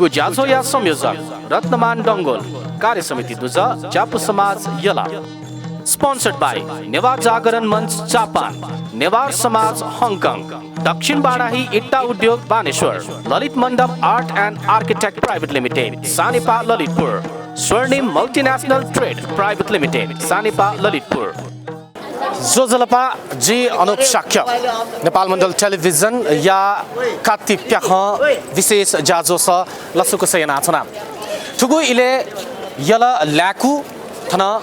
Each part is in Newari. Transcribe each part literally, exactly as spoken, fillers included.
ज्याझ्वःया संयोजक रत्नमान डंगोल, कार्य समिति दुजः ज्यापु समाज यल। Sponsored by नेवार जागरण मञ्च जापान, नेवार समाज हङकङ, दक्षिण बाराही इट्टा उद्योग बानेश्वर, ललित मण्डप Art and Architect Private Limited, Sanepa ललितपुर, स्वर्णिम Multinational Trade Private Limited, Sanepa ललितपुर। ज्वजलपा, जि अनुप शाक्य, नेपाल मण्डल टेलिभिजनया कात्ति प्याखं विशेष ज्याझ्वलय् लसकुस यानाच्वना। थुगु इलय् यल लाय्कू थन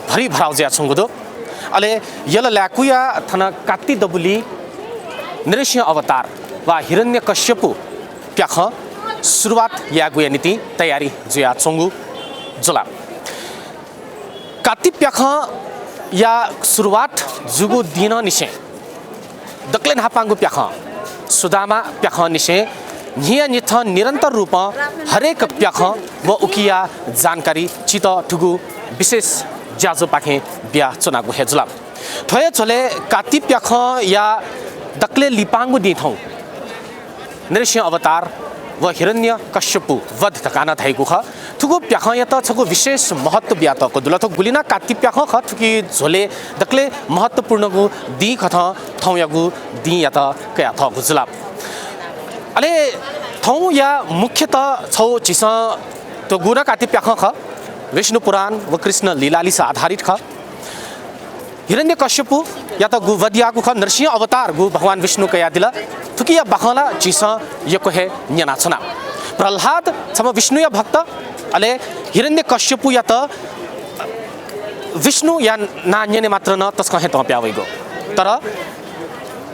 भरिभराउ जुयाच्वंगु दु। अले यल लाय्कूया थन कात्ति दबुलिइ नृसिंह अवतार वा हिरण्यकश्यपु प्याखं सुरुवात यायेगुया निंतिं तयारी जुयाच्वंगु जुल। कात्ति प्याखंया सुरुवात जूगु दिंनिसें दकलय् न्हापांगु प्याखं सुदामा प्याखंनिसें न्हियान्हिथं निरन्तर रूपं हरेक प्याखं व उकिया जानकारी छितः थुगु विशेष ज्याझ्वःपाखें बियाच्वनागु हे जुल। थ्व हे झ्वलय् कात्ति प्याखंया दकलय् लिपांगु दिं थौं नृसिंह अवतार व हिरण्यकश्यपु वध धकाः नं धाइगु खः। थुगु प्याखंयात छगू विशेष महत्व बियातःगु दु ला। थ्व गुलि नं कात्ति प्याखं खः, थुकी झ्वलय् दकलय् महत्वपूर्णगु दिं कथं थौंयागु दिंयात कयातःगु जुल। अले थौंया मुख्यतः छगू झीसं थ्व गुगु नं कात्ति प्याखं खः, विष्णु पुराण व कृष्ण लीलालिसे आधारित खः। हिरण्यकश्यपुयात गु वध याःगु खः, नृसिंह अवतार गु भगवान विष्णु कयादिल। थुकिया बाखं ला झीसं यक्व हे न्यनाच्वना। प्रह्लाद छम्ह विष्णुया भक्त, अले हिरण्यकश्यपुयात विष्णुया नां न्यने मात्र नं तसकं हे तं प्याः वइगु। तर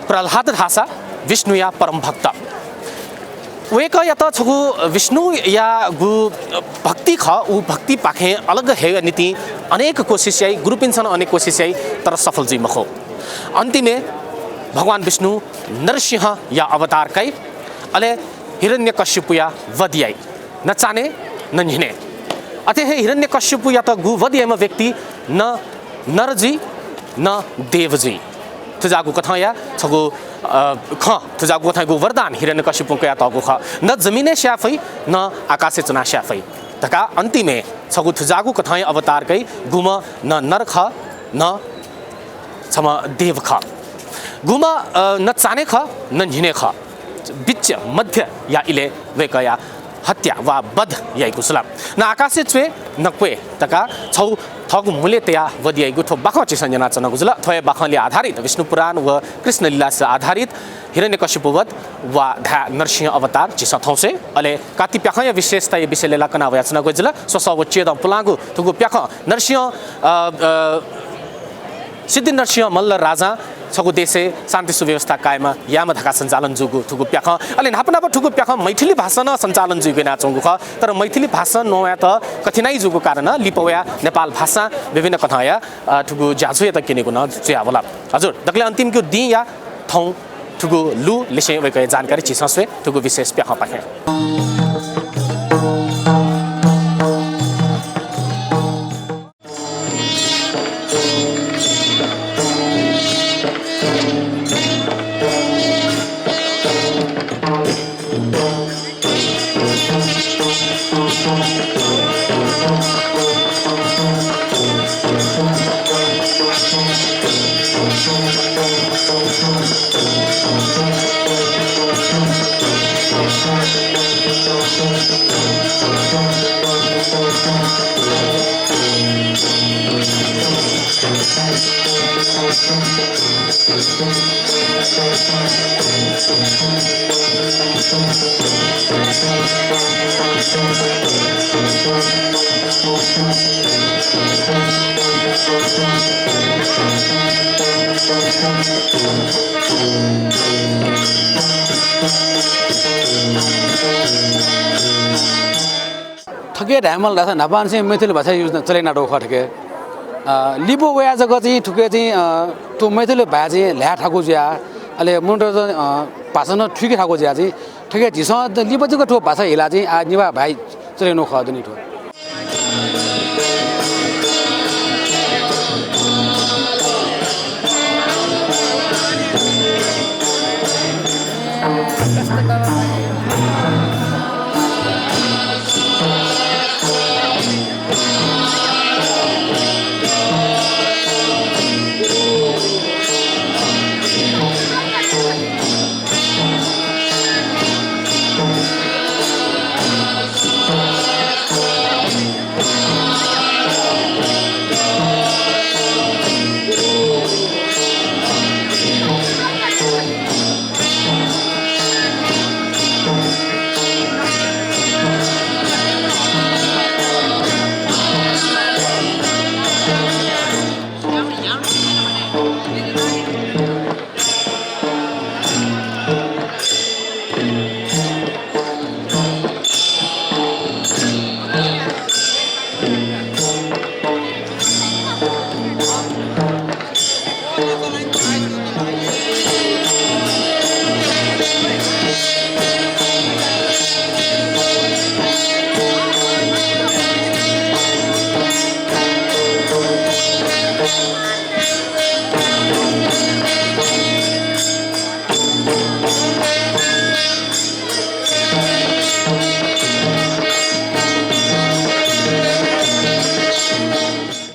प्रह्लाद धाःसा विष्णुया परम भक्त। वय्कःयात छगू विष्णुया गु भक्ति खः, उ भक्तिपाखें अलग हयेगु निंतिं अनेक कोसिस याइ, गुरुपिन्सं नं अनेक कोसिस याइ, तर सफल जुइ मखु। अन्तिमय् भगवान विष्णु नरसिंहया अवतार काइ, अले हिरण्यकश्यपुया वध याइ, न चान्हय् न न्हिनय्। अथे हे हिरण्यकश्यपुयात गु वध याइम्ह व्यक्ति न नर जुइ, न देव जुइ। थुजाःगु कथंया छगू, अ, खँ, थुजाःगु कथंयागु वरदान हिरण्यकश्यपुं कयातःगु खः। न जमिनय् स्याये फइ, न आकाशय् च्वनाः स्याये फइ धकाः अन्तिमय् छगू थुजाःगु कथंया अवतार काइ, गुम्ह न नर खः, न छम्ह देव खः। गुम्ह, अ, न चान्हय् खः, न न्हिनय् खः। बिच मध्यया इलय् वय्कःया हत्या वा वध याइगु जुल। न आकाशय् च्वय्, न क्वय् धकाः छगू थःगु मूल्य तयाः वध याइगु थ्व बाखं झीसं न्यनाच्वनागु जुल। थ्व हे बाखंलय् आधारित, विष्णु पुराण व कृष्ण लीलास आधारित हिरण्यकश्यपु वध वा धाये नरसिंह अवतार झीसं थौं स्वये। अले कात्ति प्याखंया विशेषताया विषयलय् ला कना वयाच्वनागु जुल। स्वसः व च्यदँ पुलांगु थुगु प्याखं नरसिंह, अ, अ, सिद्धिनरसिंह मल्ल राजां छगू देशय् शान्ति सुव्यवस्था कायम यायेमा धकाः सञ्चालन जूगु थुगु प्याखं। अले न्हापा न्हापा थुगु प्याखं मैथिली भाषां नं सञ्चालन जुइगु यानाच्वंगु खः। तर मैथिली भाषां न्ववायेत कठिनाइ जूगु कारणं लिपा वयाः नेपाल भाषां विभिन्न कथंया, अ, थुगु ज्याझ्वःयात क्यनेगु नं जुयावल। हजुर, दकलय् अन्तिमगु दिंया थौं थुगु लु लिसें वय्कःया जानकारी झीसं स्वये थुगु विशेष प्याखंपाखें। थुकी धायेमाल धाःसा न्हापांनिसें मैथिली भाषा use चले यानातःगु खः थुकी। अ, लिपा वयाः जक चाहिँ थुकी चाहिँ, अ, थ्व मैथिली भाय् चाहिँ ल्हाये थाकु जुयाः, अले मनूतय्त, अ, भाषा नं थुइके थाकु जुयाः चाहिँ थुकी झीसं लिपा जक थ्व भाषा हिलाः चाहिँ आः नेवाः भाय् चले यानागु खः दुने थ्व।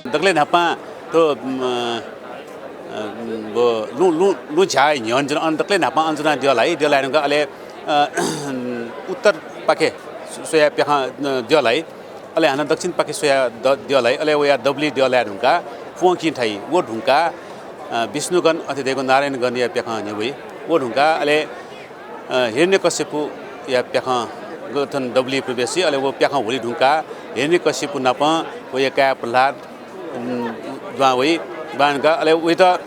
दकलय् न्हापां थ्व, अ, अ, व लुँ, लुँ, लुँ झ्याः न्ह्यःने च्वन। अन दकलय् न्हापां अन च्वनाः द्यः लाइ, द्यः लाये धुंकाः अले, अ, उत्तरपाखे स्वयाः प्याखं, अ, द्यः लाइ। अले हानं दक्षिणपाखे स्वयाः द-, द्यः लाइ। अले वयाः दबुलिइ द्यः लाये धुंकाः प्वंकिं थाइ वये धुंकाः, अ, विष्णुगण अथे धयागु नारायणगणया प्याखं न्ह्यब्वइ। वये धुंकाः अले, अ, हिरण्यकश्यपया प्याखं ग-, थन दबुलिइ प्रवेश याइ। अले व प्याखं हुले धुंकाः हिरण्यकश्यप नाप वया काय् प्रह्लाद, उम्, दुहां वइ। दुहां वय्‌काः अले वइत, अ,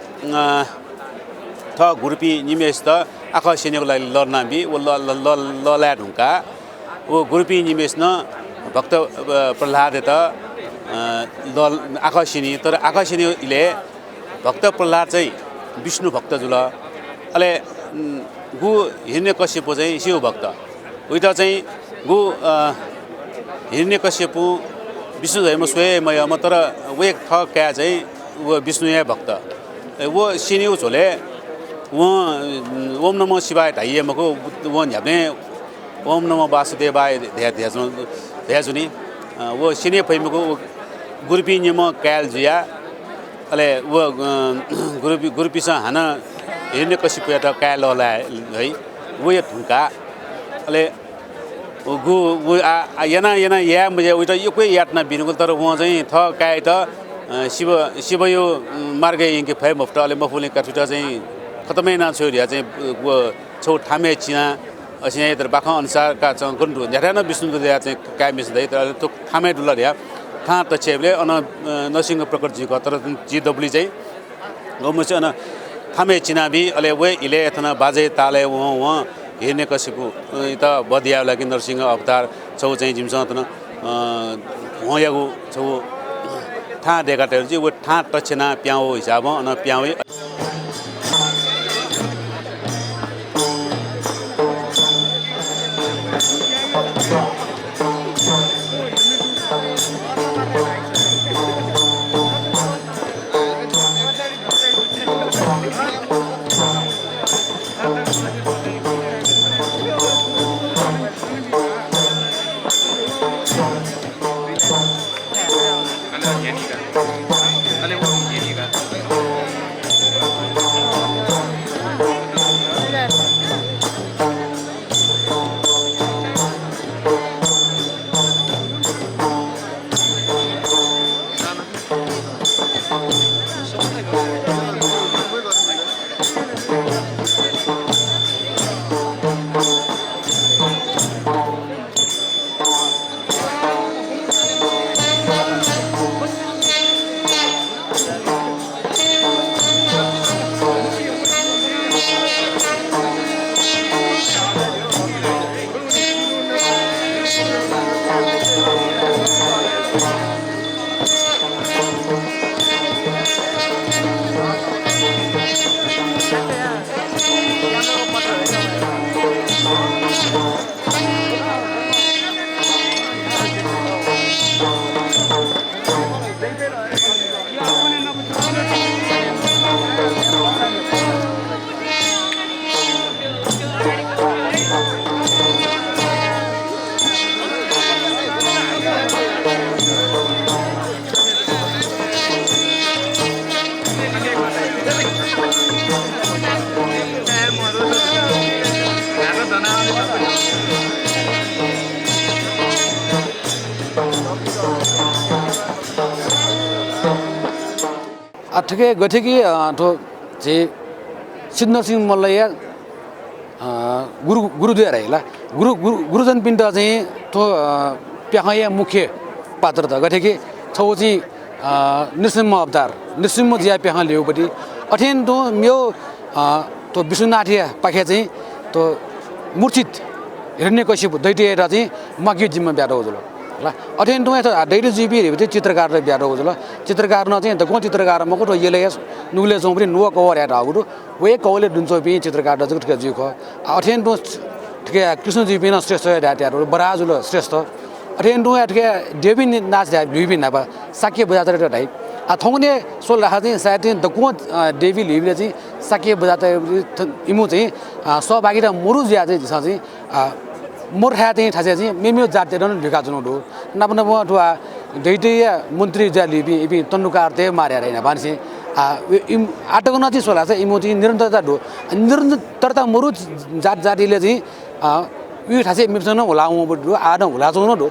थः गुरुपिं निम्हय्‌सित आखः स्यनेगु लागि लः ल्हानाबी। व लः, लः, लः, लः ल्हाये धुंकाः व गुरुपिं निम्हय्‌सिनं भक्त, अ, प्रह्लादयात, अ, लः, आखः स्यनी। तर आखः स्यनेगु इलय् भक्त प्रह्लाद चाहिँ विष्णु भक्त जुल। अले, उम्, गु हिरण्यकश्यप चाहिँ शिव भक्त। वइत चाहिँ गु, अ, हिरण्यकश्यप विष्णु धयाम्ह स्वये मयःम्ह, तर वया थः काय् चाहिँ व विष्णुया भक्त। अले व स्यनीगु झ्वलय् वं, उम्, ओम नमः शिवाय धाइ हे मखु, वं न्ह्याबलें ओम नमः वासुदेवाय धया, धया च्वन, धया च्वनी। अ, व स्यने फइ मखु, व गुरुपिं निम्ह काय् जुयाः अले व, अ, गुरुपि-, गुरुपिंसं हानं हिरण्यकश्यपयात काय् लः ल्हाइ है। वये धुंकाः अले व गु-, व आ-, आ-, याना, याना याये मज्याः वइत यक्व यातना बिधुंकल, तर वं चाहिँ थः काय्‌यात, अ, शिव, शिवया, उम्, मार्गय् यंके फइ मफुत। अले मफुगुलिं काथुइत चाहिँ खतम याना छ्वये धुयाः चाहिँ, अ, व छगू थामय् चिनाः असिनं यात बाखं अनुसार का च्वंगु दु। न्ह्याथाय् नं विष्णु दु धयाः चाहिँ काय् मिसा दइ, तर थ्व थामय् दुल धयाः थाहां तछ्याइबलय् अन, अ, नरसिंह प्रकट जुइ खः, तर झी दबुलिइ चाहिँ व मसित अन थामय् चिनाबी। अले वये इलय् थन बाजय् तालय् वं, वं हिरण्यकश्यप, अ, यात वध यायेगु लागि नरसिंह अवतार छगू चाहिँ जिमिसं थन, अ, भ्वंयागु छगू थाहां दय्‌का तयागु जुइ। व थाहां तछ्यानाः पिहां वःगु हिसाबं अन पिहां वइ। आ, थुके गथे कि, अ, थ्व झी सिद्धनरसिंह मल्लया, अ, गुरु, गुरुद्वार हे ला। गुरु, गुरु, गुरुजनपिन्त चाहिँ थ्व, अ, प्याखंया मुख्य पात्रत गथे कि छगू चाहिँ, अ, नृसिंह अवतार, नृसिंह जुयाः प्याखं ल्ह्यूबलय् अथें तुं मेव, अ, थ्व विश्वनाथया पाखे चाहिँ थ्व मूर्छित हिरण्यकशिपु दैत्ययात चाहिँ म्वाकेगु जिम्मा बियातःगु जुल। ला, अथें तुं दैत्य जुइपिं धिबा चाहिँ चित्रकारत बियातःगु जुल। चित्रकारं चाहिँ दक्वं चित्रकार मखु, थ्व यलया नुगलय् च्वंपिं नुगः कवःया धाःगु दु। वया कवलय् दुने च्वंपिं चित्रकारत जक थुके जुइ खः। आ, अथें तुं थुके कृष्ण जुइपिं नं श्रेष्ठ हे धाये त्यार, वराह जुल श्रेष्ठ। अथें तुं थुके देवी नि-, नाच धाये ल्ह्यूपिं न्हापा शाक्य बज्राचार्यत धाइ। आ, थौंकन्हय् स्वल धाःसा चाहिँ सायद चाहिँ दक्वं, अ, देवी ल्ह्यूबलय् चाहिँ शाक्य बज्राचार्य थ-, इमिगु चाहिँ, अ, सहभागिता मरु जुयाः चाहिँ झीसं चाहिँ, अ, मरु थाय् चाहिँ थासय् चाहिँ मेमेगु जाततय्त नं लुइकाच्वनागु दु। नाप नाप थ्व दैत्यया मन्त्री जुयाः ल्ह्यूपिं इपिं तण्डुकारतय् मारे यात न्हापांनिसें। आ, इम-, आः तक नं चाहिँ स्वल धाःसा इमिगु चाहिँ निरन्तरता दु। निरन्तरता मरु जात जातिलय् चाहिँ, अ, उइ थासय् मेपिसं नं हुला वंगु दु, आः नं हुलाच्वंगु नं दु।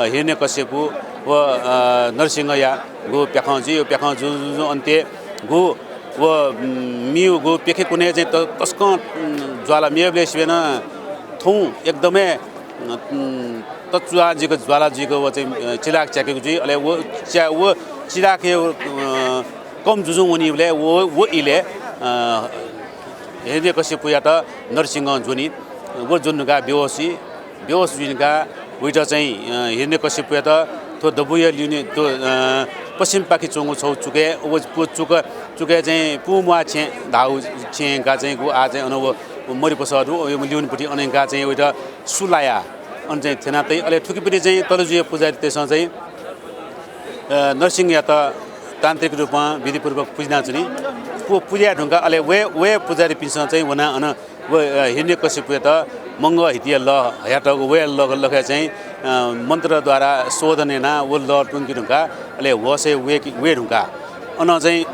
हिरण्यकश्यपु व, अ, नरसिंहया गु प्याखं जुइ। प्याखं जुजुजु अन्त्य गु व, उम्, मिउ गु प्यखे कुने चाहिँ त-, तसकं, उम्, ज्वाला मेबले सिबेन थौं एकदमै, उम्, तच्वाः जुइक ज्वाला जुइक व चाहिँ, अ, चिराग च्याकेगु जुइ। अले व च्या-, व चिरागया, अ, कम जुजुं वनीबले व, व इले, अ, हिरण्यकश्यपुयात नरसिंहं ज्वनी। व ज्वनुका बेहोस जुइ। बेहोस जुइका वइत चाहिँ, अ, हिरण्यकश्यपुयात थ्व दबुया ल्यूने थ्व, अ, पश्चिमपाखे च्वंगु छौ चुकय्, व, व चुक, चुकय् चाहिँ पूम्वाः छेँ धाउ छेँ का चाहिँ गु आ चाहिँ अन व, व मरिपसः दु, व ल्यूनेपट्टि अन का चाहिँ वइत सु लाया अन चाहिँ थ्यना तइ। अले थुकिपट्टि चाहिँ तलेजुया पुजारीतय्सं चाहिँ, अ, नरसिंहयात तान्त्रिक रूपं विधिपूर्वक पुजिना च्वनी। पु-, पुज्या धुंका अले वये, वये पुजारीपिन्सं चाहिँ वना अन व, अ, हिरण्यकश्यपुयात मंगः हितिया लः हयातःगु वया लः, लखय् चाहिँ, अ, मन्त्रद्वारा शोधन याना व लः त्वंके धुंका अले होसय् वये, वये धुंका। अन चाहिँ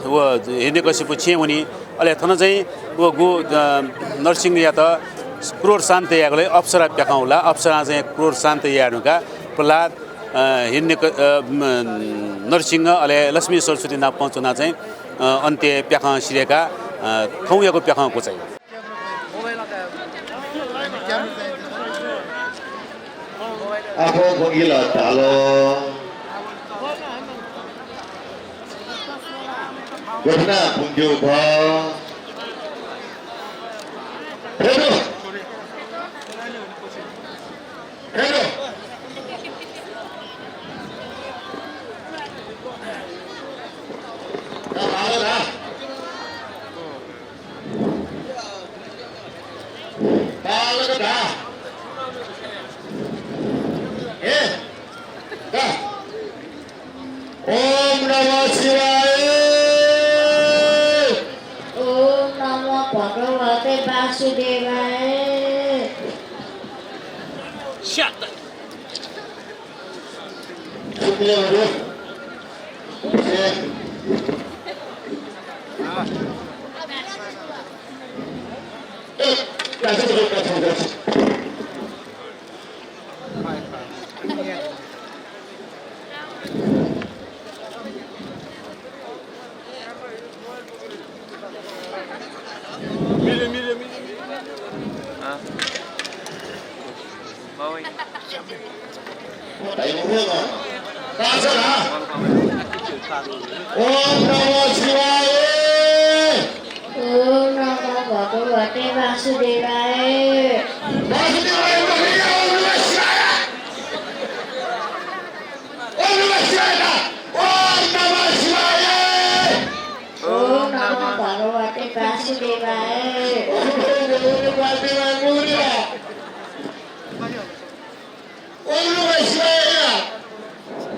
व हिरण्यकश्यपु छेँ वनी। अले थन चाहिँ व गु, अ, नरसिंहयात क्रोध शान्त यायेगु लागि अप्सरा प्याखं हुला। अप्सरां चाहिँ क्रोध शान्त याये धुंका प्रह्लाद, अ, हिरण्यक-, अ, म-, नरसिंह अले लक्ष्मी सरस्वती नाप च्वनाः चाहिँ, अ, अन्त्य प्याखं सिधयेका, अ, थौंयागु प्याखं क्वचाइ। आखः भंगिल धाल। गथना पुंज्यू भ। हेलो। हेलो। का भाला धा। बालक धा। हे, धा। ओम नमः शिवाय। ओम नमः भगवते वासुदेवाय। ओम नमः शिवाय। ओम नमः भगवते वासुदेवाय। वासुदेवाय, ओम नमः शिवाय। ओम नमः शिवाय। ओम नमः शिवाय। ओम नमः भगवते वासुदेवाय। ओम नमः भगवते वासुदेवाय। ओम नमः शिवाय।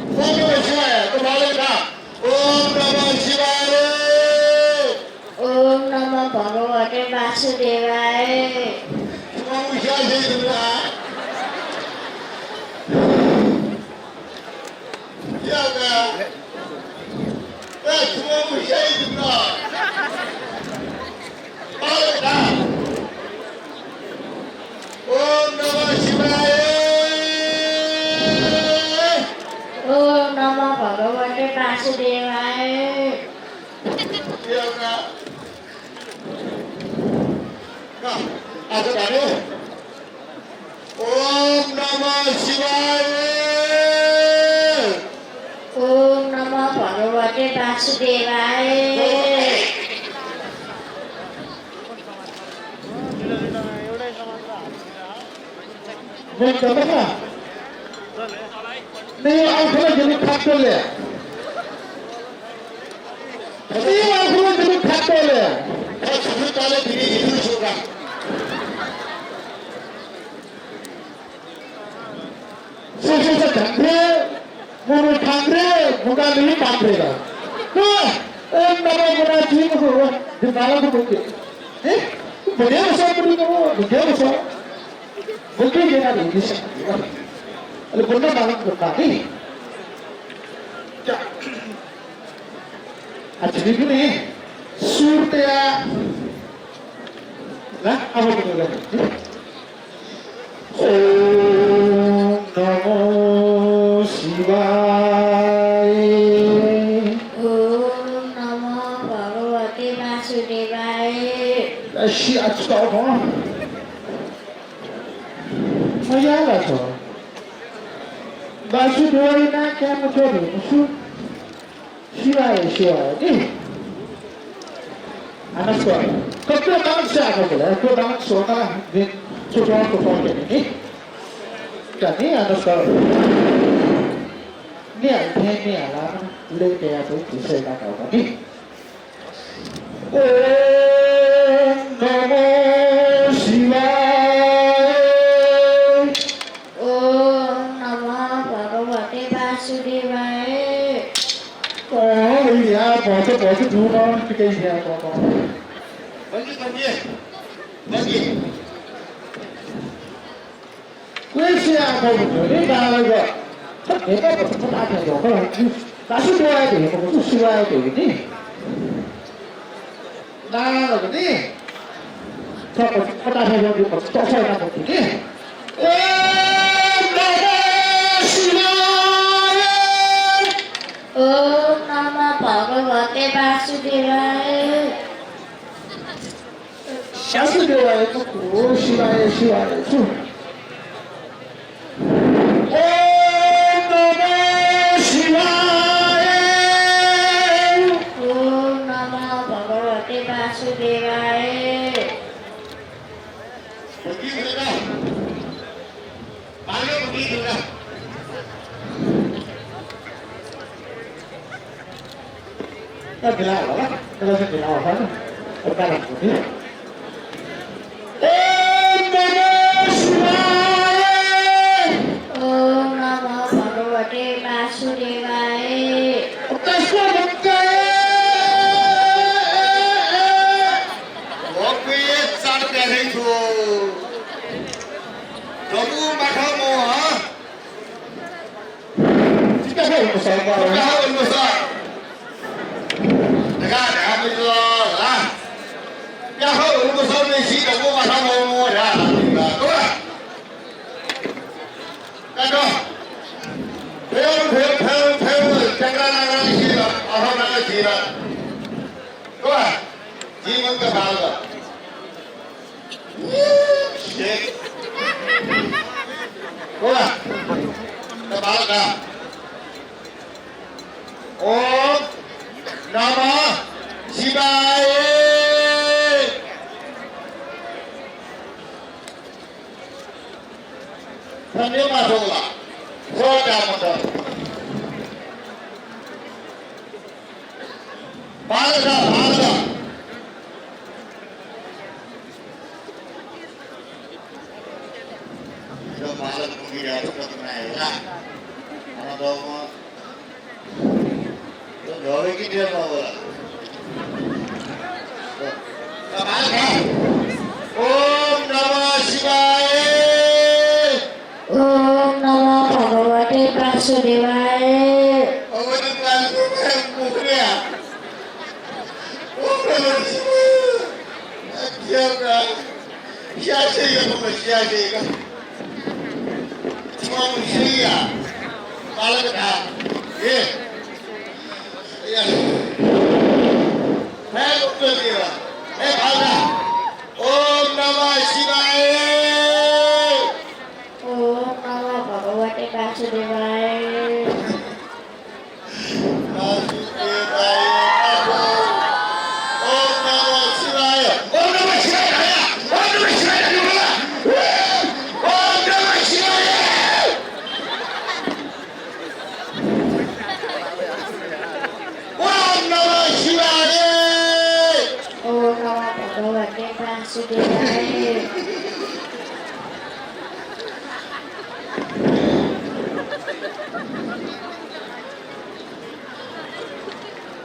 ओम नमः शिवाय। तो भाला धा। ओम नमः शिवाय। ओम नमः भगवते वासुदेवाय। ओम शिवाय। ओम नमः शिवाय। ओम नमः भगवते वासुदेवाय। आज धाने। ओम नमः शिवाय। ओम नमः भगवते वासुदेवाय। बोल, बोल, बोल। नहीं, आंखला जमी खातले। नहीं, आंखला जमी खातले। सुरू ताले फिरी जितू छोरा। सुरू से धंधे, मोनू ठाकरे, मुका नहीं ठाकरे का। तो, ए, नमो मुना जी को, दिमाग को मुके। ए, बढ़िया बसा मुड़ी को, बढ़िया बसा। मुके के ना नहीं, अरे, बोलना मालूम करता नहीं। क्या? अच्छा, भी नहीं। सूरत या, ना, अब बोलो। ओम नमो शिवाय। ओम नमः भगवते वासुदेवाय। ला सिया छु धाःगु खः? मज्याःगु खः। वासुदेवया नां काये मछ्वः धइम्ह सु? शिवाय, शिवाय नि। आनस्क। कत्ते डान्स आखो बोले, को डान्स होना नि, छुट्या को फोन नि। का नि आनस्क। नि आ, थे नि आ, ला, ले ते आ, तो किसे ना का नि। ओम नमः शिवाय। ओम नमः भगवते वासुदेवाय। अँ, या, भचा, भचा, धुन पिकाइ या, भचा। बंकी, बंकी, बंकी। क्वेश्चन आखो, नि, बालक। थप हेपा, भचा, भचा, आखो, भचा। वासुदेवाय, भचा, भचा, शिवाय, भचा, नि। नां ला नि? थ्व पता थें पता थें पता थें पता थें। ओम नमः शिवाय। ओम नमः भगवते वासुदेवाय। वासुदेवाय, ओ शिवाय, शिवाय, छु। ओम नमः शिवाय। ओम नमः भगवते वासुदेवाय। भक्ति दुर्गा। मागे भक्ति दुर्गा। ओम नमः शिवाय। ओम नमः भगवते वासुदेवाय। दबू माथं म्वः। जिका हे उल्मुसा, जिका हे उल्मुसा। धकाः धाःपिं ला। प्याखं उल्मुसा मेसि दबू माथं म्वः, म्वः धाः। काटो। फेव, फेव, फेव, फेव, चक्रा नागा सिला, अहो नागा सिला। कोवा, जीवन का बालक। कोवा, का बालक। ओम नमः शिवाय। थन हे माथं ला। सोचा मत। बालक, बालक। यो बालक मुखी यार तो बनाएगा। हमारा गाँव में ओम नमः शिवाय। ओम नमः भगवते वासुदेवाय। भगवते वासुदेवाय मुखर्या। ओम नमः शिवाय। शिवाय। बालक था। ए। ओम नमः शिवाय। ओम नमः भगवते वासुदेवाय। वासुदेवाय नमः। ओम नमः शिवाय। ओम नमः शिवाय। ओम नमः शिवाय। ओम नमः शिवाय। ओम नमः शिवाय। ओम नमः भगवते वासुदेवाय।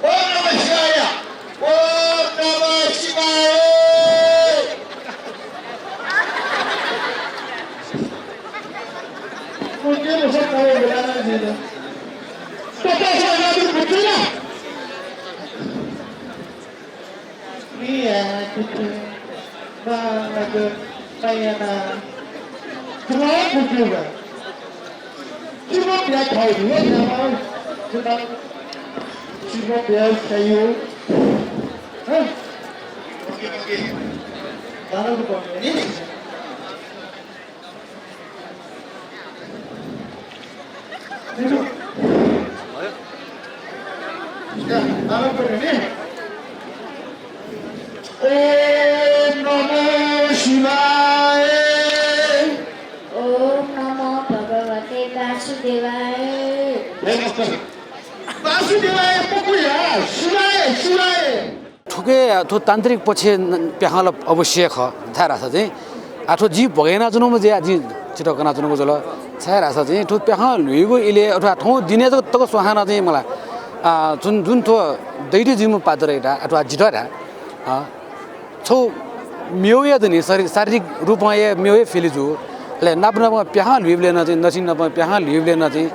ओम नमः शिवाय। ओम नमः शिवाय। प्याज खायो, धुलो खायो, जुन श्रीमद् प्याज खायो। हँ? दाना तो पाउने नि। या, दाना पाउने नि। ओम नमः शिवाय। ओम नमः भगवते वासुदेवाय। हे मस्त। वासुदेवाय पक्वया, शिवाय, शिवाय। थुके थ्व तान्त्रिक पक्ष प्याखं ला अवश्य खः, छाय्धाःसा चाहिँ आ थ्व जिं भोगय् यानाच्वनागु ज्या जिं चित्त कनाच्वनागु जुल। छाय्धाःसा चाहिँ थ्व प्याखं ल्हुइगु इलय् अथवा थौं दिनय् जक तक स्वहां नं चाहिँ मला, आ, जुन, जुन थ्व दैत्य जुइम्ह पात्रयात अथवा जितः ला, आ, छगू मेगु हे दनि, शरी-, शारीरिक रूपं हे मेगु हे feel जू। अले नाप नापं प्याखं ल्हुइबलय् नं चाहिँ, नचिं नापं प्याखं ल्हुइबलय् नं चाहिँ,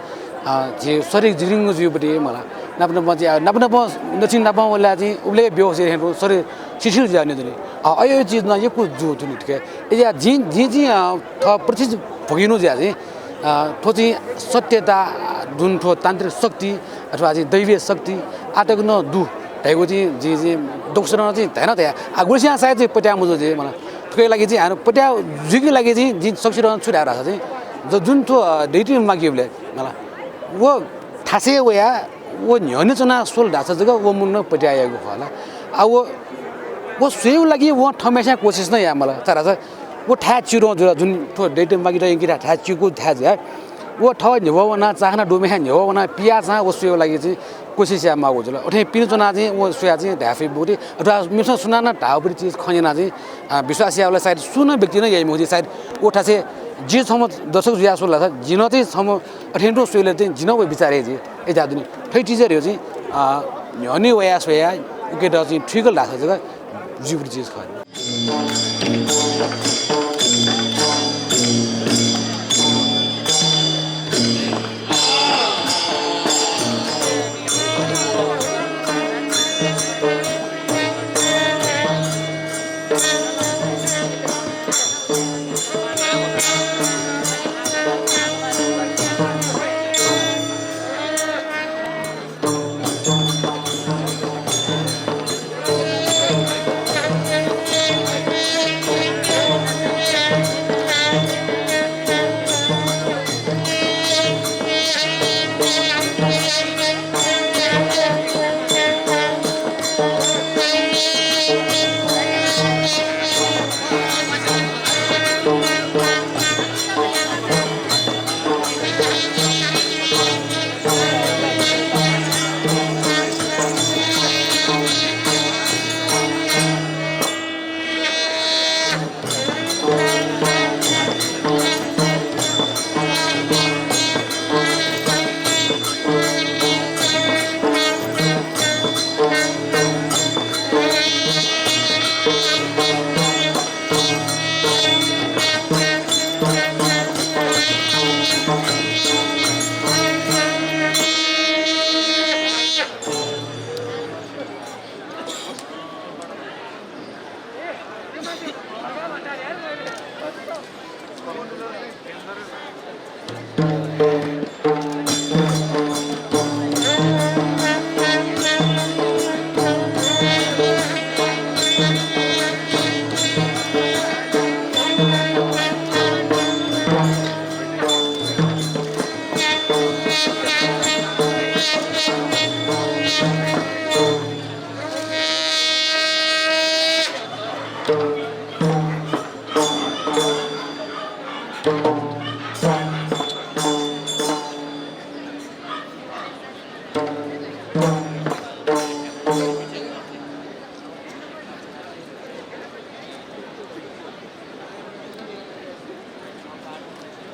अ, झी शरीर जिरिंगु जुइबलय् मला। नाप नापं चाहिँ, नाप नापं नचिं नापं वलय् चाहिँ उबलय् बेहोस हे थें तुं शरीर शिथिल जुयावनी दनि। अ, अय् अय् चिज नं यक्व जू दनि थुके। अय्‌जुया जिं, जिं चाहिँ, अ, थः प्रत्यक्ष भोगीनु जुया चाहिँ, अ, थ्व चाहिँ सत्यता जुन थ्व तान्त्रिक शक्ति अथवा चाहिँ दैवीय शक्ति आः तक नं दु धइगु चाहिँ जिं, जिं दक्वसिनं चाहिँ धाये नं धया। आ, गुलिसिनं सायद चाहिँ पत्याः मजू जुइ मला। थुके लागि चाहिँ हानं पत्याः जुइके लागि चाहिँ जिं सकसितं छु धाये धाःसा चाहिँ, ज-, जुन थ्व, अ, दैत्य माखीबलय् मला, व थासय् वयाः व न्ह्यःने च्वनाः स्वल धाःसा जक व मनू नं पत्याः याइगु खः ला। आ, व, व स्वयेगु लागि वं थःम्हेस्यां कोसिस नं याये माल। छाय्धाःसा व थाय् चिधं जुल, जुन थ्व दैत्य माखीत यंकेत थाय् चिकु थाय् जुया। व थः न्ह्यवः वनाः, चाःखाना दुम्हेस्यां न्ह्यवः वनाः पियाः चां व स्वयेगु लागि चाहिँ कोसिस याये माःगु जुल। अथें पिने च्वनाः चाहिँ व स्वयाः चाहिँ धाये फइ मखु ति, अथवा मेपिन्सं सुनानं धाःगु चिज खँ न्यनाः चाहिँ, अ, विश्वास यायेबलय् सायद सुं नं व्यक्तिं नं याइ मखु ति। सायद व थासय् जि छम्ह दर्शक जुयाः स्वल धाःसा जि नं चाहिँ छम्ह अथें तुं स्वयेबलय् चाहिँ जि नं व बिचाः याइ जुइ। अय्‌जुया दनि। थ्व चिज धइगु चाहिँ, अ, न्ह्यःने वयाः स्वयाः उकेत चाहिँ थुइकल धाःसा जक जुइगु चिज खः।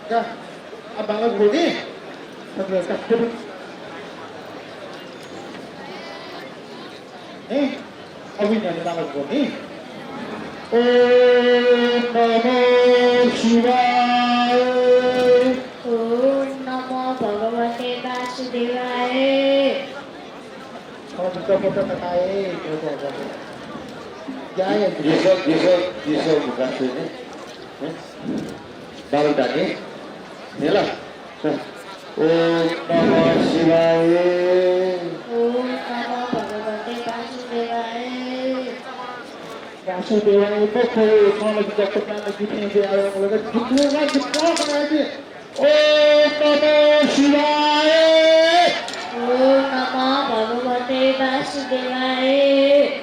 का, अब बालक बोली। सत्र का, ए, अभिनय बालक बोली। ओम नमः शिवाय। ओम नमः भगवते वासुदेवाय। और दूसरा फोटो तकाए, क्या है? ये सब, ये सब, ये सब मुकासे ने, हैं? बालक डाके, हेला? हाँ। ओम नमः शिवाय। ओम नमः भगवते वासुदेवाय। वासुदेवाय, मखु, थन जितः कपाल जिथें दे आयो, मला जिथें ला जिथें ला। ओम नमः शिवाय। ओम नमः भगवते वासुदेवाय।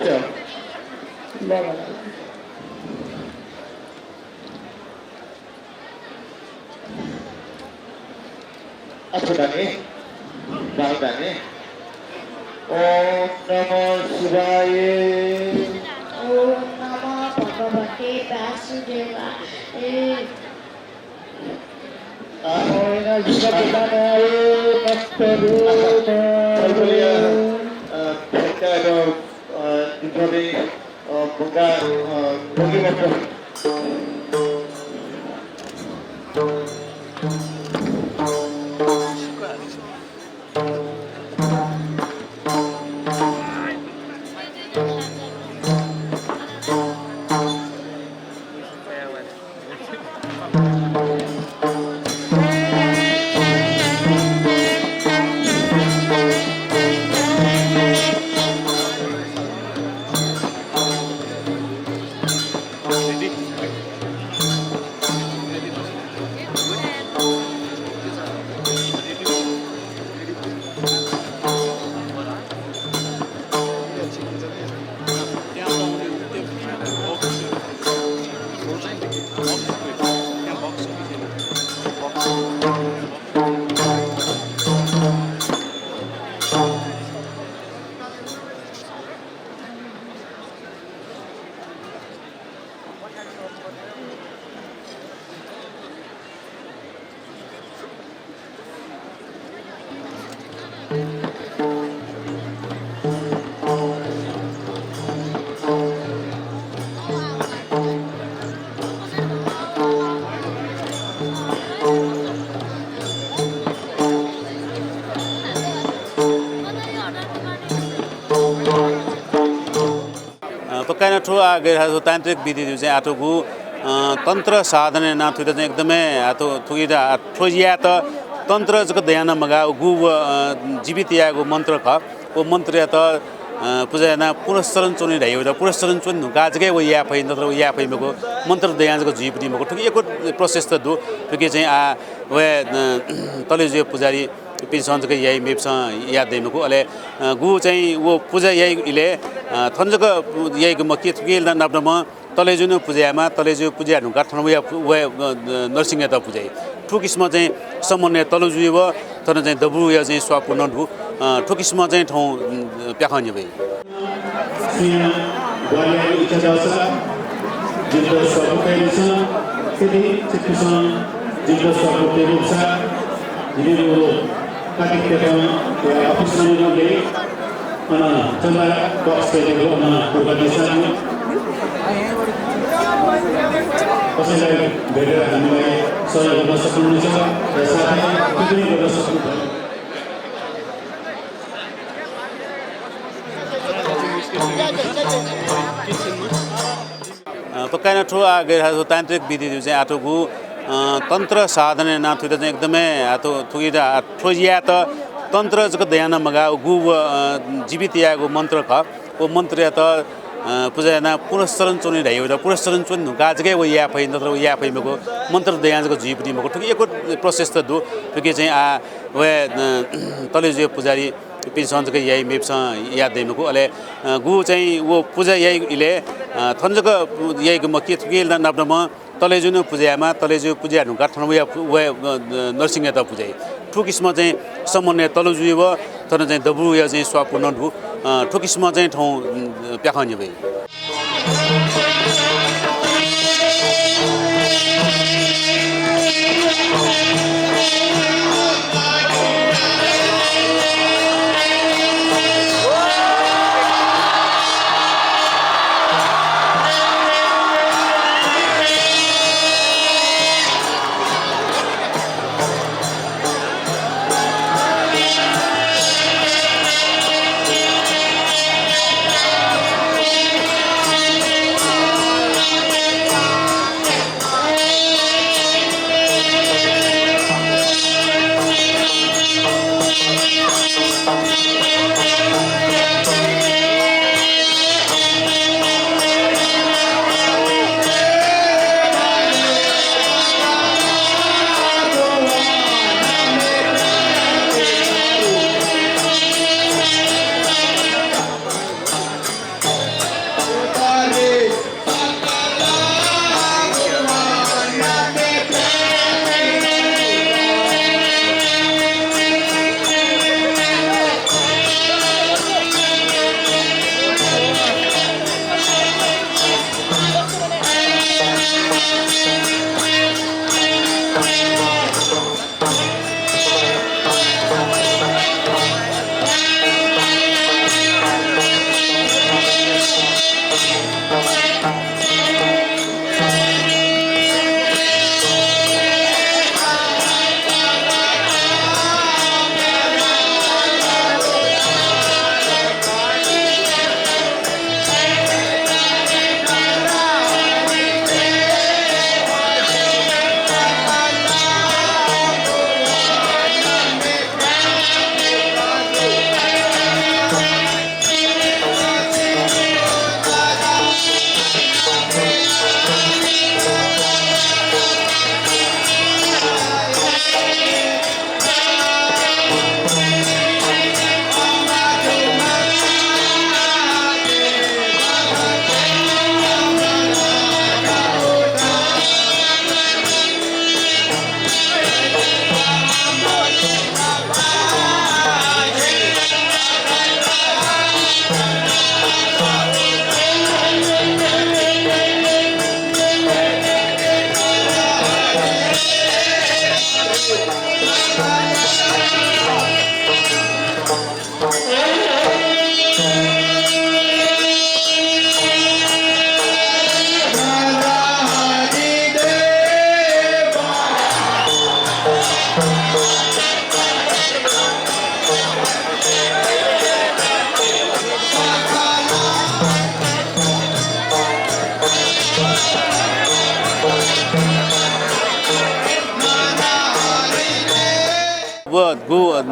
चल। ल, ल, ल। अथवा दाने, बाल दाने। ओम नमः शिवाय। ओम नमः भगवते वासुदेवाय। आहोइना विश्वविद्यालय नष्ट रूप। अ, अ, अ, बुद्धा, अ, बगा, अ, बगी मत। अ, पक्का यानाः थ्व आः गथे धाःसा तान्त्रिक विधि धइगु चाहिँ आः थुगु, अ, तन्त्र साधना यानाः थुइत चाहिँ एकदमै आः थु-, थुइत आः थ्व यायेत तन्त्र जक दयाः नं मगाः, व गु व, अ, जीवित यायेगु मन्त्र खः। व मन्त्रयात, अ, पुजा यानाः पुनश्चरण च्वने धाइ, व पुनश्चरण च्वने धुंकाः जक हे व याये फइ, नत्र व याये फइ मखु, मन्त्र दयां जक जुइ पनि मखु। थुकी यक्व process त दु। थुकी चाहिँ आः व, अ, तलेजुया पुजारी पिन्सं जक याइ, मेपिन्सं याये दइ मखु। अले, अ, गु चाहिँ व पुजा याइ इलय्, अ, थन जक याइगु मखु, थुकी नाप नापं तलेजुं नं पुजा यायेमाः, तलेजुं पुजा याये धुंकाः थन वया, वया, अ, नरसिंहयात पुजा याइ। थुकिसिमं चाहिँ समन्वय तलेजुइ व थन चाहिँ दबूया चाहिँ स्वापू नं दु। अ, थुकिसिमं चाहिँ थौं, अ, प्याखं न्ह्यब्वइ। सुयां ग्वाहालि यायेगु इच्छा दःसा जिमित स्वापू कयादिसँ। यदि छिकपिन्सं जिमित स्वापू तयेगु मखुसा, जिमिगु पातिक प्याखं या office नं दु। अन चन्दा box तयेगु अन कुर्बानी साथ कसैलाई भेटेर हामीलाई सहयोग गर्न सक्नुहुनेछ र साथै कृपया गर्न सक्नुहुनेछ। अ, पक्का यानाः थ्व आः गथे धाःसा तान्त्रिक विधि धइगु चाहिँ आः थुगु, अ, तन्त्र साधना यानाः थुइत चाहिँ एकदमै आः थु-, थुइत आः थ्व यायेत तन्त्र जक दयाः नं मगाः, व गु व, अ, जीवित यायेगु मन्त्र खः। व मन्त्रयात, अ, पुजा यानाः पुनश्चरण च्वने धाइ, व पुनश्चरण च्वने धुंकाः जक हे व याये फइ, नत्र व याये फइ मखु, मन्त्र दयां जक जुइ पनि मखु। थुकी यक्व process त दु। थुकी चाहिँ आः व, अ, तलेजुया पुजारी पिन्सं जक याइ, मेपिन्सं याये दइ मखु। अले, अ, गु चाहिँ व पुजा याइ इलय्, अ, थन जक याइगु मखु, थुकी नाप नापं तलेजुं नं पुजा यायेमाः, तलेजुं पुजा याये धुंकाः थन वया, वया, अ, नरसिंहयात पुजा याइ। थुकिसिमं चाहिँ समन्वय तलेजुइ व थन चाहिँ दबूया चाहिँ स्वापू नं दु। अ, थुकिसिमं चाहिँ थौं, अ, प्याखं न्ह्यब्वइ। व गु, अ,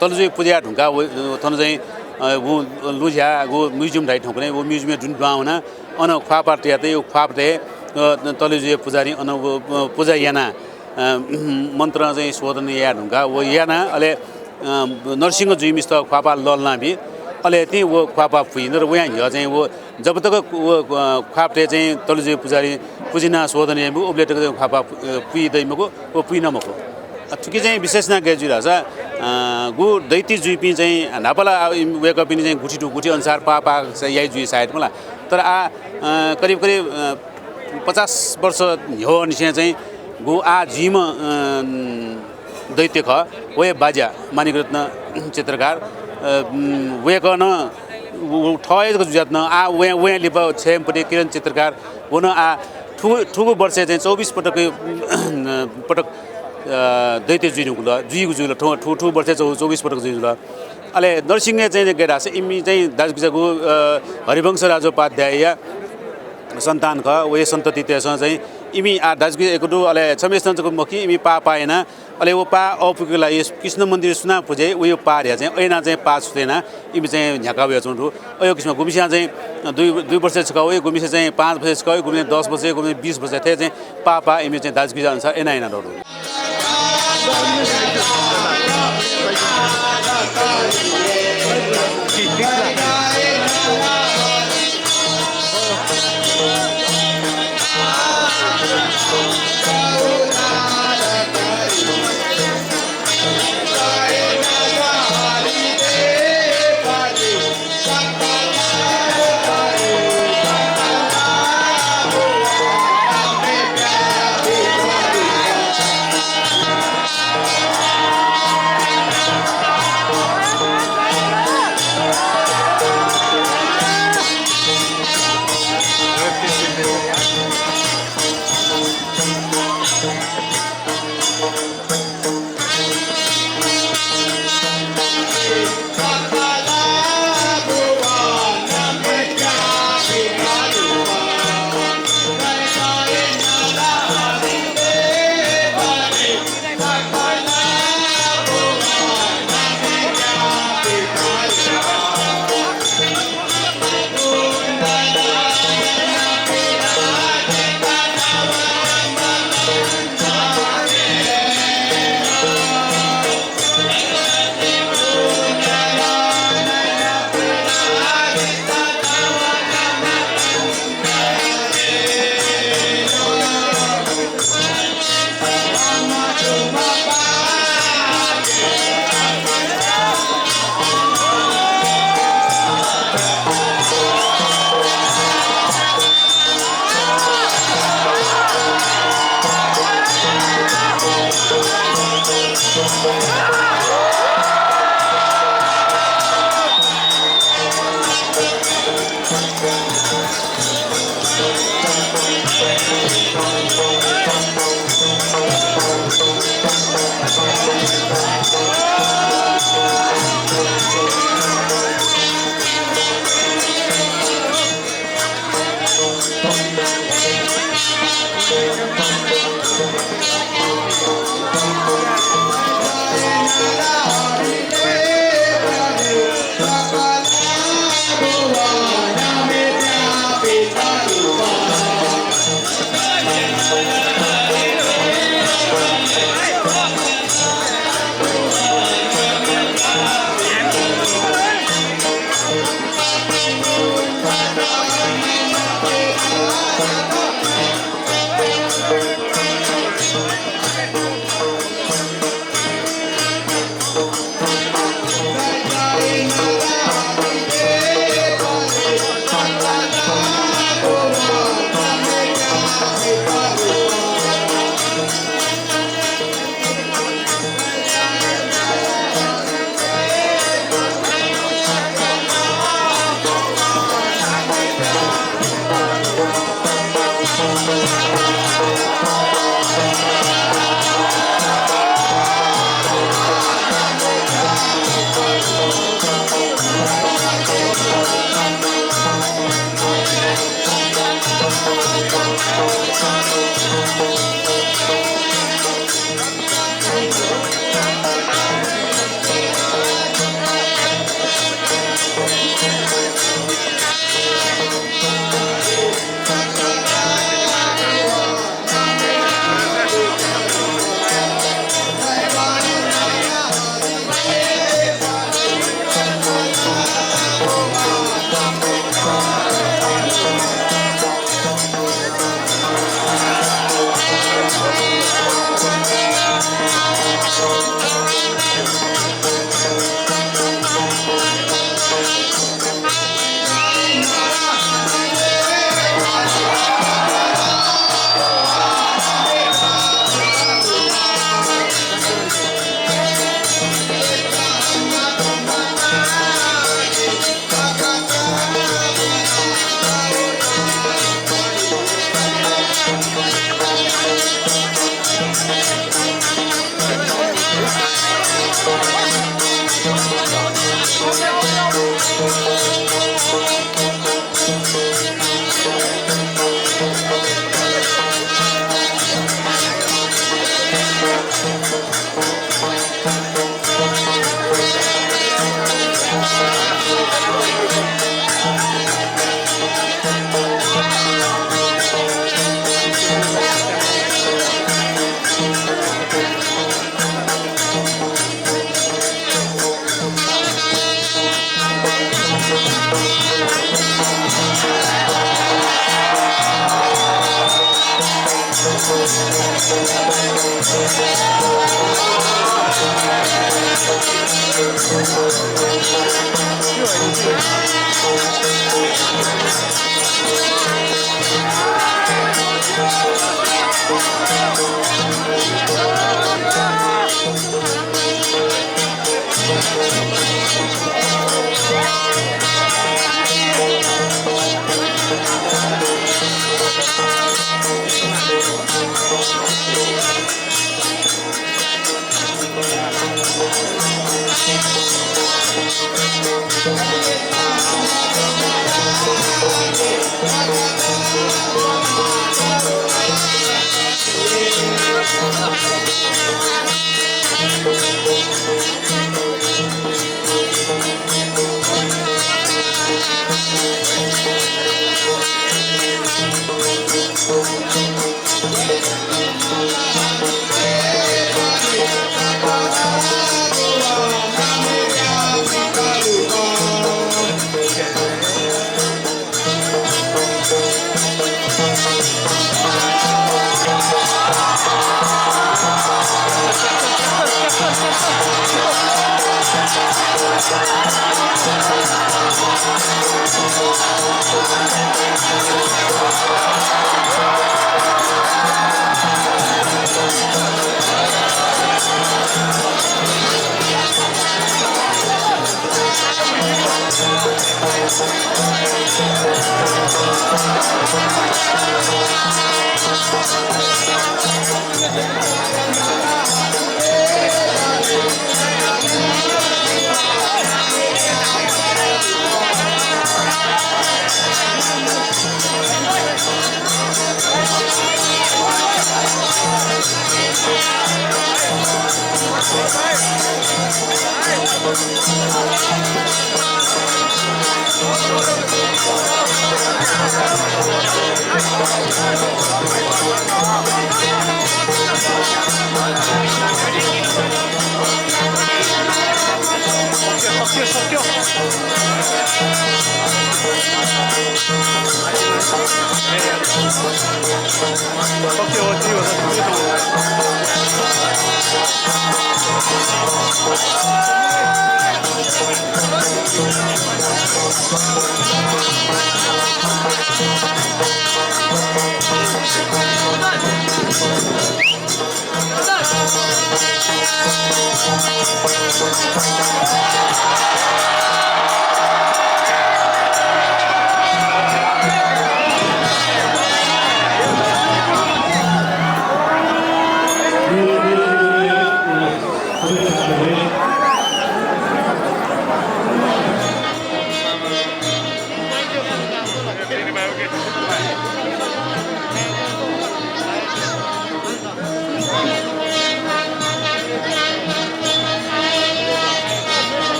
तलेजुया पुजा याये धुंकाः व, अ, थन चाहिँ, अ, व लुझ्याः गु museum धाइ थौंकन्हय् व museum-य् दुने दुहां वनाः अन ख्वाःपाः तयातइ, व ख्वाःपाः तयाः, अ, तलेजुया पुजाहारीं अन व, अ, पुजा यानाः, अ, मन्त्र चाहिँ शोधन याये धुंकाः व यानाः अले, अ, नरसिंह जुइम्हसित ख्वाःपाः लःल्हानाबी। अले तिनि व ख्वाःपाः पुइ। तर वयां न्ह्यः चाहिँ व जब तक व, अ, ख्वाःपाः तयाः चाहिँ तलेजुया पुजाहारीं पुजिनाः शोधन याइमखु, उबलय् तक चाहिँ ख्वाःपाः पु-, अ, पुइ दइ मखु, व पुइ नं मखु। अ, थुकी चाहिँ विशेष यानाः गय् जुइ धाःसा, अ, गु दैत्य जुइपिं चाहिँ न्हापा ला, अ, इम-, वय्कःपिनि चाहिँ गुथि दु, गुथि अनुसार पाः, पाः याइ जुइ सायद मला। तर आः, अ, करिब, करिब, अ, पचास वर्ष न्ह्यःनिसें चाहिँ गु आः जुइम्ह, अ, दैत्य खः, व हे बाज्या माणिकरत्न चित्रकार, अ, उम्, वय्कलं व, व थः हे जक जुयाच्वन। आः वयां, वयां लिपा छ्यम्हपट्टि किरण चित्रकार, व नं आः थु, थुगु वर्षय् चाहिँ चौबिस पटक, अ, पटक, अ, दैत्य जुइधुंकल, जुइगु जुल, थु, थु, थु वर्षय् चौ-, चौबिस पटक जुइधुंकल। अले नरसिंहय् चाहिँ गय् धाःसा इमि चाहिँ दाजुकिजागु, अ, हरिवंश राजोपाध्यायया सन्तान खः, व हे सन्ततितय्सं चाहिँ इमि आः दाजुकिजा यक्व दु, अले छम्हय्सिनं जक मखु, इमि पाः पाः यानाः अले व पाः अःपुकेगु लागिं कृष्ण मन्दिर सुनां पुज्याइ, वया पाः धयाः चाहिँ अय् यानाः चाहिँ पाः छुतय् यानाः इमि चाहिँ न्ह्याकाः वयाच्वंगु दु। अय् किसिमं गुम्हस्यां चाहिँ दुई, दुई वर्षय् छकः वइ, गुम्हस्यां चाहिँ पाँच वर्षय् छकः वइ, गुम्हस्यां दस वर्षय्, गुम्हस्यां बीस वर्षय् थें चाहिँ पाः पाः इमि चाहिँ दाजुकिजा अनुसार अय् यानाः यानातःगु दु।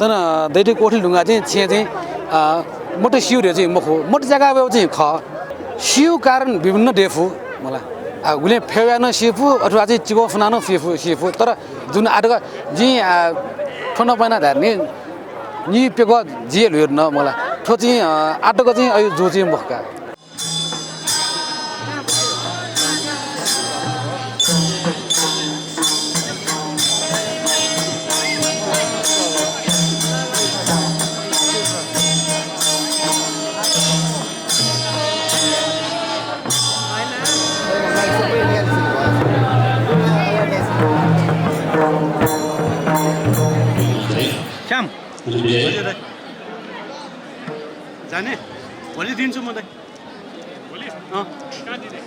तन दैत्य कोठली ढुङ्गा चाहिँ छेँ चाहिँ, अ, मत स्यू धइगु चाहिँ मखु, मत जागा वयेगु चाहिँ खः। स्यू कारण विभिन्न दयेफु मला। अ, गुलिं फय् वयाः नं स्यू फु, अथवा चाहिँ चिकं फुनाः नं स्यू फु, स्यू फु। तर जुन आःतक जिं, अ, थ्व नं पाना धाये नि, नि प्यक्वः जिं हे ल्हुये धुन मला। थ्व चाहिँ, अ, आःतक चाहिँ अय् जू चाहिँ मखु का। श्याम, जाने? भोलि दिन्छु म त। भोलि? अँ। कहाँ दिने?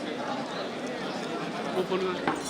म फोन गर्छु।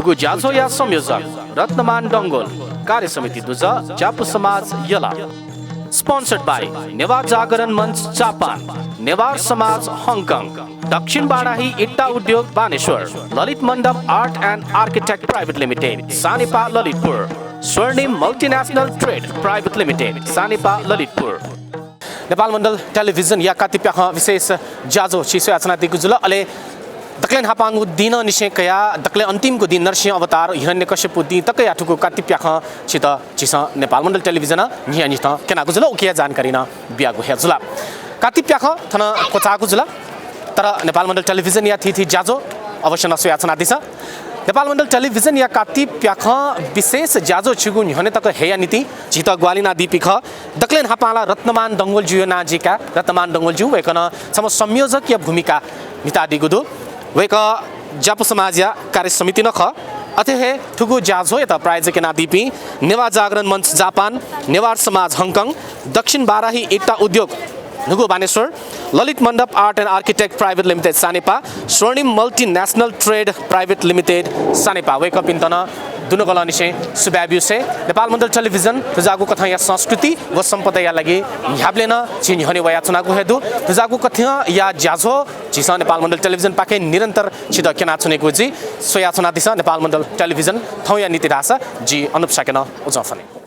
गु ज्याझ्वःया संयोजक रत्नमान डंगोल, कार्य समिति दुजः ज्यापु समाज यल। Sponsored by नेवार जागरण मञ्च जापान, नेवार समाज हङकङ, दक्षिण बाराही इट्टा उद्योग बानेश्वर, ललित मण्डप Art and Architect Private Limited Sanepa ललितपुर, स्वर्णिम Multinational Trade Private Limited Sanepa ललितपुर। नेपाल मण्डल टेलिभिजनया कात्तिप्याखं विशेष ज्याझ्वः छि स्वयाच्वनादीगु जुल। अले दकलय् न्हापांगु दिनंनिसें कयाः दकलय् अन्तिमगु दिं नरसिंह अवतार हिरण्यकश्यपु दिं तकया थुगु कात्तिप्याखं छित झीसं नेपाल मण्डल टेलिभिजनं न्हियान्हिथं क्यनागु जुल, उकिया जानकारी नं बियागु हे जुल। कात्तिप्याखं थन क्वचाःगु जुल, तर नेपाल मण्डल टेलिभिजनया थीथी ज्याझ्वः अवश्य नं स्वयाच्वनादिसँ। नेपाल मण्डल टेलिभिजनया कात्तिप्याखं विशेष ज्याझ्वः छिगु न्ह्यःने तक हयेया निंतिं झीत ग्वाहालि यानादीपिं खः। दकलय् न्हापां ला रत्नमान डंगोलजुया नां जीका। रत्नमान डंगोलजु वय्कलं छम्ह संयोजकया भूमिका म्हितादीगु दु। वय्कः ज्यापु समाजया कार्य समिति नं खः। अथे हे थुगु ज्याझ्वःयात प्रायोजक यानादीपिं नेवार जागरण मञ्च जापान, नेवार समाज हङकङ, दक्षिण बाराही इट्टा उद्योग न्हूगु बानेश्वर, ललित मण्डप Art and Architect Private Limited Sanepa, स्वर्णिम Multinational Trade Private Limited Sanepa, वय्कःपिन्त नं दुनुगलंनिसें सुभाय् ब्यूसे, नेपाल मण्डल टेलिभिजन थुजाःगु कथंया संस्कृति व सम्पदाया लागि न्ह्याबलें नं झी न्ह्यःने वयाच्वनागु हे दु। थुजाःगु कथंया ज्याझ्वः झीसं नेपाल मण्डल टेलिभिजनपाखें निरन्तर छित क्यनाच्वनेगु जुइ। स्वयाच्वनादिसँ नेपाल मण्डल टेलिभिजन। थौंया निंतिं धाःसा जि अनुप शाक्यं उजं फ्वने।